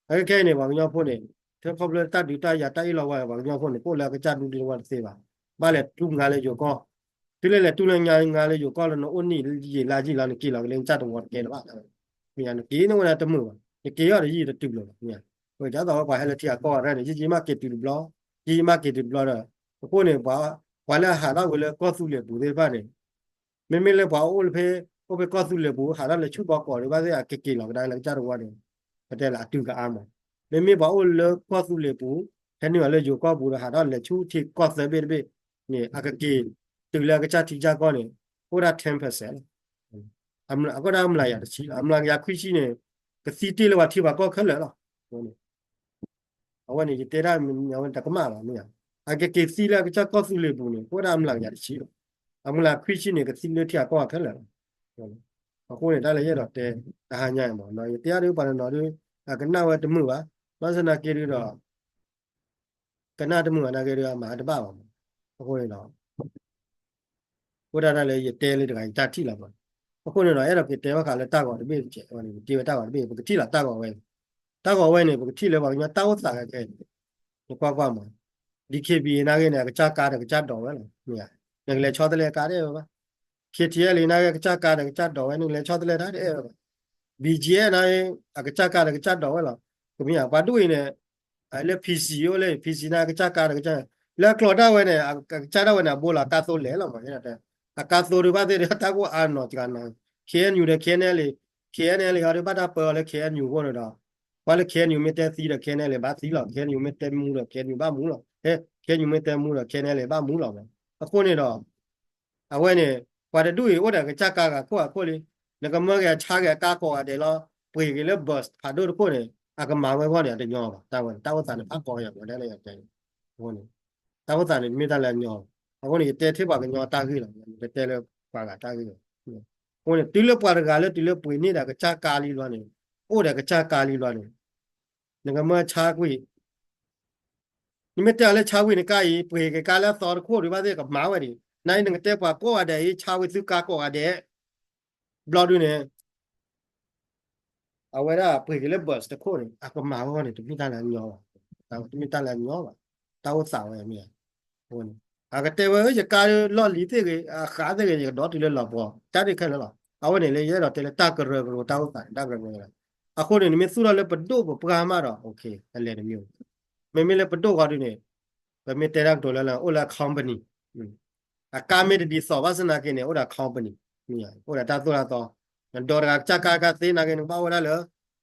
အကဲခဲအံၤန့ၣ် ပှၤကညီဖိန့ၣ် ထၢခီဖျိတၢ်ဒုးတၢ်ယၤတၢ်အ့ၣ်လိာ်ဝဲ ပှၤကညီဖိန့ၣ် ကအိၣ်လၢအကစၢ်ဒူတဝီတသ့ဘၣ်, ဘၣ်လဲၤတူၢ်ငါလၢယိၤကီၢ်, တုၤလဲၤလဲၤတူၢ်လၢညါငါလၢယိၤကီၢ်လၢနအိၣ်နံၣ်ယံာ်လါယံာ်လီၤ နက့ၤလီၤက့ၤလၢနကစၢ်တဝီတကဲလၢၤဘၣ်, မ့ၢ်ဧါ နက့ၤန့ၢ်ဝဲဒၣ်တမုာ်ဘၣ်, နက့ၤအီၤဒီးယံာ်တတုၤလၢၤဘၣ်, မ့ၢ်ဧါ, ဒ်သိးဝဲပှၤဟဲလၢထံဂၤကီၢ်ဂၤရဲၣ်န့ၣ် ယံာ်ယံာ်မးက့ၤတုၤတဘျီ, ယံာ်ယံာ်မးက့ၤတုၤတဘျီဒီး အဃိန့ၣ် ပှၤ ပှၤလၢအဟးထီၣ်ဝဲလၢကီၢ်သူလ့ၤပူၤသ့ၣ်တဖၣ်န့ၣ် မ့မ့ၢ်လၢပှၤအိၣ်လၢဖဲ အိၣ်ဖဲကီၢ်သူလ့ၤပူၤ ဟးထီၣ်လဲၤဆူၣ်ဘီကီးဒံးဘၣ်သ့ၣ် အကက့ၤလီၤကဒါလၢကစၢ်တဝီန့ၣ် ပတဲလၢအတုၤကအါမး, မ့မ့ၢ်ပှၤအိၣ်လၢကီၢ်သူလ့ၤပူၤ ဟဲနုာ်လီၤလၢယိၤကီၢ်ပူၤဒီး ဟးထီၣ်လဲၤဆူထံကီၢ်သၢဘ့ၣ်တဘ့ၣ်န့ၣ် အကက့ၤတုၤလၢအကစၢ်ထံကစၢ်ကီၢ်န့ၣ် အိၣ်ဒၣ် ten percent လီၤ, အကအိၣ်ဒၣ်အမျးကယၤတဆံလီၤ, အမျးကယၤခွံဆံန့ၣ် ကသံတ့ၢ်လၢပှၤထံပှၤကီၢ်ခဲလၢာ်လီၤ. အဝဲန့ၣ် ယတဲဒၣ်မ့ၢ်ဝဲတကမၣ်ဘၣ်မ့ၢ်ဧါ, အကက့ၤသံလၢအကစၢ်ကီၢ်သူလ့ၤပူၤန့ၣ် ကအိၣ်ဒၣ်အမျးကယၤတဆံလီၤ, အမျးခွံဆံန့ၣ် ကသံလၢထံဂၤကီၢ်ဂၤခဲလၢာ်လီၤ. အဃိန့ၣ် တၢ်လၢယအဲၣ်ဒိးတဲ တဟါညါအံၤမး ယတဲအါဒုးပှၤတနီၤဒုး အကနၣ်ဝဲတမုာ်ဘၣ်, ဘၣ်ဆၣ်သနာ်က့ဒုးဒီး ကနၣ်တမုာ်ဘၣ်နာ်က့ဒုး အမၤတဘၣ်ဘၣ်မး, အဃိန့ၣ်ဒီး အိၣ်ဒၣ်တၢ်လၢယတဲလၢတဂၤယတၢ်ထံၣ်လီၤမး, အဃိန့ၣ်ဒီး အဲၣ်ဒိးက့ၤတဲဘၣ်ဃးလၢတၢ်ဂီၤတဘ့ၣ်တကဲး, က့ၤဝဲတၢ်ဂီၤတဘ့ၣ် ပကထံၣ်လီၤတၢ်ဂီၤဝဲ, တၢ်ဂီၤဝဲန့ၣ် ပကထံၣ်လၢပှၤကညီတၢ်အိၣ်သးခဲခဲအံၤန့ၣ်, နကွၢ်ကွၢ်မး, DKBA နာ်က့န့ၣ် အကစၢ်ကါဒီးကစၢ်ဒိးဝဲလီၤ, နကလဲၤဆီတလဲကါတအဲၣ်ဝဲဘၣ်, KTLA နာ်က့ ကစၢ်ကါဒီးကစၢ်ဒိးဝဲ နကလဲၤဆီတလဲတၢ်တအဲၣ်ဝဲဘၣ်, BGF နာ်က့ အကစၢ်ကါဒီးကစၢ်ဒိးဝဲလီၤ, ကမ့ၢ်ဧါ ပှၤဒူၣ်အံၤန့ၣ် လၢ PC အိၣ်လၢ PC နာ်က့ ကစၢ်ကါဒီးကစၢ်, လၢအကျိၤဒၣ်ဝဲန့ၣ် အကစၢ်ဒၣ်ဝဲန့ၣ် အဘိလီၤကါသိလဲၣ်လီၤမး, အကါသိဒုးဘၣ်သ့ၣ်ဒုး တၢ်ကအိၣ်အါနီၤစှၤနီၤ, KNU ဒီး KNLA, KNLA အီၤဒုးဘၣ်တၢ်ပၢအီၤလၢ KNU အဃိန့ၣ်ဒီး ပှၤလၢ KNU မ့ၢ်တဲသံဒီး KNLA ဘၣ်သံလီၤ, KNU မ့ၢ်တဲမူဒီး KNU ဘၣ်မူလီၤ, KNU မ့ၢ်တဲမူဒီး KNLA ဘၣ်မူလီၤမး, အဃိန့ၣ်ဒီး အဝဲန့ၣ် ပှၤတဒူၣ်အံၤအိၣ်ဒီးကစၢ်ကါဂၤခိၣ်ဂၤခိၣ်လံ, နကမၢက့ၤအဆါက့ၤအကါကိးဂၤဒဲးလီၤ, ပှ့ၤက့ၤလၢ bus ဖးဒိၣ်တခိၣ်န့ၣ် အကမၤဝဲအဂီၢ်န့ၣ် အတညီဘၣ်, တၢ်ဝဲန့ၣ် တၢ်အိၣ်သးန့ၣ်ဖးကီယၤဝဲဒၣ်လၢယတဲ, အဃိန့ၣ် တၢ်အိၣ်သးန့ၣ်မ့ၢ်တၢ်လၢအညီဘၣ်, အဃိန့ၣ် ယတဲထဲပှၤကညီတၢ်ဂ့ၢ်လီၤ, ယတတဲလၢပှၤဂၤတၢ်ဂ့ၢ်လီၤ, အဃိန့ၣ် တုၤလၢပှၤတဂၤလၢတုၤလၢပှ့ၤန့ၢ်ဒီးကစၢ်ကါလံဘျီန့ၣ်, အိၣ်ဒီးကစၢ်ကါလံဘျီန့ၣ် နကမၢဆါကွံာ် နမ့ၢ်တဲအီၤလၢဆါဝံၤန့ၣ် ကါအံၤ ပှ့ၤက့ၤကါလၢအသီတခိၣ်ဒံးဘၣ်သ့ၣ်ကမၤဝဲဒံး, နအံၤနကတဲပှၤကိးဂၤဒဲးအံၤ ဆါဝံၤသုကါကိးဂၤဒဲး, ဘျီဒုန့ၣ် အဝဲဒၣ်ပှ့ၤက့ၤလၢ bus တခိၣ်န့ၣ် အကမၤဝဲန့ၣ် တမ့ၢ်တၢ်လၢအညီဘၣ်, တမ့ၢ်တၢ်လၢအညီဘၣ်, တၢ်အိၣ်သးဝဲမ့ၢ်ဧါ, အဃိန့ၣ် အကတဲဝဲ ယကါလီၢ်လံၤသ့ၣ်ဂ့ၤ အဃးသ့ၣ်ဂ့ၤ ယကဒီတုၤလၢလီၤပှီၤ တၢ်ဒ်ခဲလၢာ်လီၤ, အဝဲန့ၣ်လၢယအဲၣ်ဒိးတဲလၢတၢ်ကရၢကရိတၢ်အိၣ်သးန့ၣ် တၢ်ကရၢကရိလီၤ, အဃိန့ၣ် နမ့ၢ်သူၣ်ထီၣ်လၢပဒိၣ်ပပှၢ်မးဒီး အလဲၤတမံၤ, မ့မ့ၢ်လၢပဒိၣ်ဃီဒုန့ၣ် ပမ့ၢ်တဲတၢ်ကတိၤလၢလၢ အိၣ်လၢ company အကါမ့ၢ်တဒ်သိးဘၣ်ဆၣ်သနာ်က့န့ၣ် အိၣ်ဒီး company အိၣ်ဒီးတၢ်သိၣ်တၢ်သီ, နဒိးတဂၤကစၢ်ကါကါသ့နာ်က့ နကဘၣ်အိၣ်ဝဲဒၣ်လၢ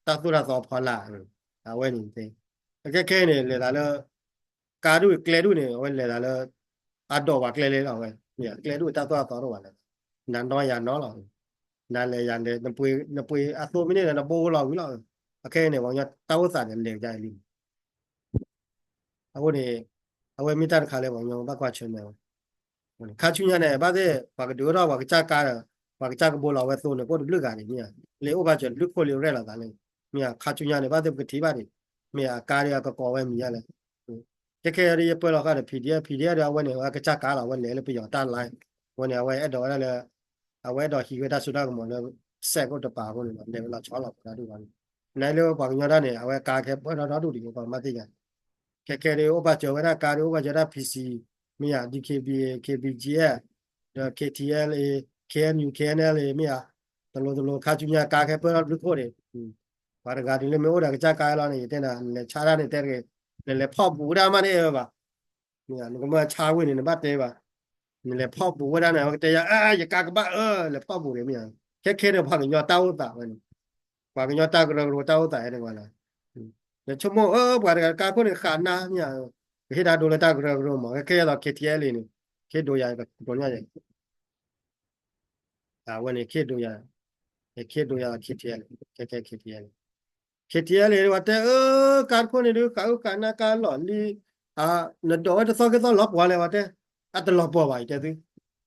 တၢ်သိၣ်တၢ်သီဖီလာ်, အဝဲန့ၣ်သ့, အခဲခဲအံၤန့ၣ် လဲၤသးလၢ ကါဒူၣ်ကျဲဒူၣ်န့ၣ် အဝဲလဲၤသးလၢ အဒိးပှၤကျဲလၢလီၤဝဲ, ကျဲဒူၣ်တၢ်သိၣ်တၢ်သီဒိၣ်ဝဲလဲၣ်, နၤနီယၤနီလီၤ, နၤလဲၤယၤလဲၤ, နပှ့ၤအသိမ့ၢ်န့ၣ် နဘိလီၤဝံၤလီၤ, အခဲအံၤန့ၣ် ပှၤကညီတၢ်အိၣ်သးန့ၣ် လဲၤကဒါအံၤလံ အဃိန့ၣ် အဝဲမ့ၢ်တၢ်တခါလၢပှၤကညီဘၣ်ကွၢ်ဆၢၣ်မဲာ်ဝဲ, ခါဆူညါန့ၣ် ဘၣ်သ့ၣ် ပှၤကဒုးအိၣ်ထီၣ်ပှၤကစၢ်ကါဒီး ပှၤကစၢ်ကဘိလီၤဝဲသိန့ၣ် ကအိၣ်တဘျုးဂၤန့ၣ်မ့ၢ်ဧါ, လၢအိၣ်ဘၣ်စၢၤတဘျုးခိၣ်လံရဲၣ်လီၤသးလၢ, မ့ၢ်ဧါ, ခါဆူညါန့ၣ် ဘၣ်သ့ၣ်ပကထံၣ်ဘၣ်ဒံး, မ့ၢ်ဧါ, အကါဒီးအကကိးဝဲမံၤညါလဲၣ်, ခဲခဲအံၤဒီးယပၢလီၤဃာ်ဒီး PDF, PDF ဒီးအဝဲန့ၣ် အဝဲကစၢ်ကါလီၤ, အဝဲလဲၤလၢပယီၤတၢ်လါ, အဝဲန့ၣ် အဝဲအဲၣ်ဒိးဝဲဒၣ်လၢ အဝဲအဲၣ်ဒိးဟံးဝဲတၢ်စိတၢ်ကမီၤလၢ စဲးကအိၣ်တပၤအဃိန့ၣ်ဒီး လဲၤဝဲလီၤဆီလီၤပှၤတၢ်ဒူၣ်ဘၣ်န့ၣ်, နလၢပှၤကညီတၢ်န့ၣ် အဝဲကါခဲပၢၢ်ထီၣ်ထီဒူၣ်ဒံး ပှၤမၤသ့ၣ်ညါ, ခဲခဲဒီးအိၣ်ဘၣ်စၢၤဝဲဒၣ်ကါဒီး အိၣ်ဘၣ်စၢၤဝဲဒၣ် PC, မ့ၢ်ဧါ, DKBA, KBGF, ဒီး KTLA, KNU, KNLA မ့ၢ်ဧါ, တလိၤတလိၤ ခါဆူညါကါခဲပၢၢ်ထီၣ်တဘျုးခိၣ်န့ၣ်, ပှၤတဂၤဒ်လၢမ့ၢ်အိၣ်ဒီးကစၢ်ကါလီၤန့ၣ် ယတဲနၤ နလဲၤဆါတၢ်န့ၣ်တဲတဂ့ၤ, နလဲၤဖီၣ်ဘူးဝဲဒၣ်မးန့ၣ်အဲၣ်ဝဲဘၣ် မ့ၢ်ဧါ, နကမၢဆါဝံၤန့ၣ် နဘၣ်တဲဘၣ်, နလဲၤဖီၣ်ဘူးဝဲဒၣ်န့ၣ် အဝဲကတဲယၤ အၢ ယကါကဘၣ်အၢ လဲၤဖီၣ်ဘူးန့ၣ်မ့ၢ်ဧါ, ခဲခဲန့ၣ် ပှၤကညီတၢ်အိၣ်သးဝဲန့ၣ်, ပှၤကညီတၢ်ကရၢကရိတၢ်အိၣ်သးဝဲန့ၣ်ဝဲလီၤ, နဆိကမိၣ်အၢ ပှၤတဂၤတကါခိၣ်န့ၣ် ဃးနါမ့ၢ်ဧါ, ကဟ့ၣ်တၢ်ဒိလၢတၢ်ကရၢကရိမး ခဲခဲအံၤသိး KTLA န့ၣ်, ခ့ဒိယၤကတိၤညါယၤ အဝဲန့ၣ် ခ့ဒိယၤ, ခ့ဒိယၤ KTLA, ခဲခဲ KTLA, KTLA ဝဲတဲအၢ ကါတခိၣ်န့ၣ်ဒုး ဃးအုၣ်ဃးနါကါလီၢ်လံ, နဒိးဝဲတသီခံသီလီၤပှီၤလဲၣ်ဝဲတဲ, အတလီၤပှီၤဘၣ် ယတဲသု,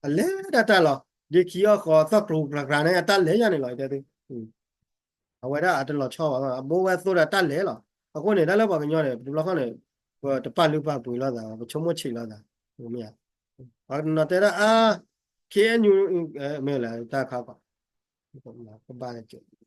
အလဲၤဒၣ်တၢ်လီၤ, ဒ့ခံအီၣ်ဃီၤသီၣ်ကျူၤကျါကျါန့ၣ် အတၢ်လဲၤယၤန့ၣ်လီၤ ယတဲသု အဝဲဒၣ်အတလီၤဆီဘၣ်, အဘိဝဲသိဒီးတၢ်လဲၤလီၤ. အဃိန့ၣ် တၢ်လၢပှၤကညီန့ၣ် ပတဘျီဃီန့ၣ် ပတပာ်လုၢ်ပာ်ပှ့ၤလိာ်သး, ပဆိကမိၣ်ဆံးလိာ်သး, မ့ၢ်ဧါ. ပှၤတနီၤတဲဒၣ်အါ ခ့ၣ်အဲၣ်ယူၣ် မ့ၢ်လဲၣ် တၢ်ခါကီး ကဘၣ် အံၤလၢဒုး ဘၣ်လၢ ခ့ၣ်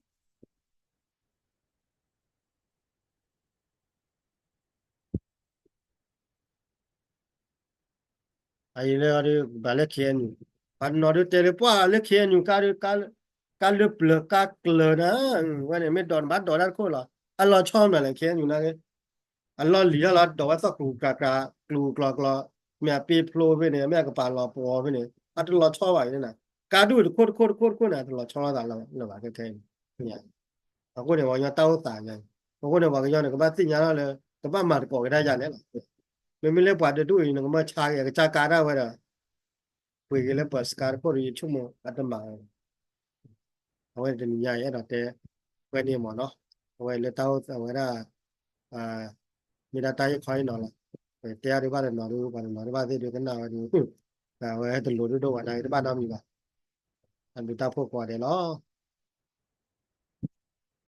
အဲၣ်ယူၣ်, ပှၤတနီၤဒုးတဲလၢပှၤလၢ ခ့ၣ်အဲၣ်ယူၣ် ကါဒုး ကါလၢပျၢၤကါကျၢၤနၤ, ဝဲန့ၣ်မ့ၢ်ဒိးနဘၣ်ဒိးတၢ်တခိၣ်လီၤ. အလီၤဆီမနုၤလဲၣ် ခ့ၣ်အဲၣ်ယူၣ် န့ၣ်, အလီၢ်လံၤတၢ်လီၤ ဒိးဝဲသီၣ်ကျူၤကျါကျါ ကျူၤကျီကျီ, မ့ၢ်အပ့ၢ်ဖျိဖဲန့ၣ် မ့ၢ်အကပာ်လီၤပှီၤဖဲန့ၣ် အတလီၤဆီဘၣ်အံၤန့ၣ်, ကါဒုးတခိၣ်တခိၣ်တခိၣ်တခိၣ်န့ၣ် အတလီၤဆီလိာ်သးလၢၤဘၣ်ခဲခဲအံၤ အဃိန့ၣ် ပှၤကညီတၢ်အိၣ်သးယါအံၤ, အဃိန့ၣ် ပှၤကညီန့ၣ် ကဘၣ်သ့ၣ်ညါထီၣ်လၢ ကဘၣ်မၤသကိးက့ၤတၢ်ယါန့ၣ်လီၤ. မ့မ့ၢ်လၢပှၤတဒူၣ်အံၤ နကမၢဆါက့ၤ အကစၢ်ကါဒၣ်ဝဲဒီး ပှ့ၤက့ၤလၢပှၤစကါတခိၣ်ဒီး ယဆိကမိၣ်အတမၤဝဲ အဝဲတနံၤညါအံၤ အဲၣ်ဒိးတဲဝဲန့ၣ်မ့ၢ်နီၤ, အဝဲလၢတၢ်အိၣ်သးဝဲဒၣ် မ့ၢ်ဒၣ်တၢ်အံၤခီအံၤနီၤလီၤ, တဲအါဒံးဘၣ်တနီၤဒုး ပှၤတနီၤဒုးဘၣ်သ့ၣ်ဒုးကနၣ်ဝဲဒုး အဝဲတလိၤဒုးဒိၣ်ဝဲဒၣ် တဘၣ်နီတမံၤဘၣ်, အဒုးတၢ်ဖှိၣ်ကိးဂၤဒဲးလီၤ.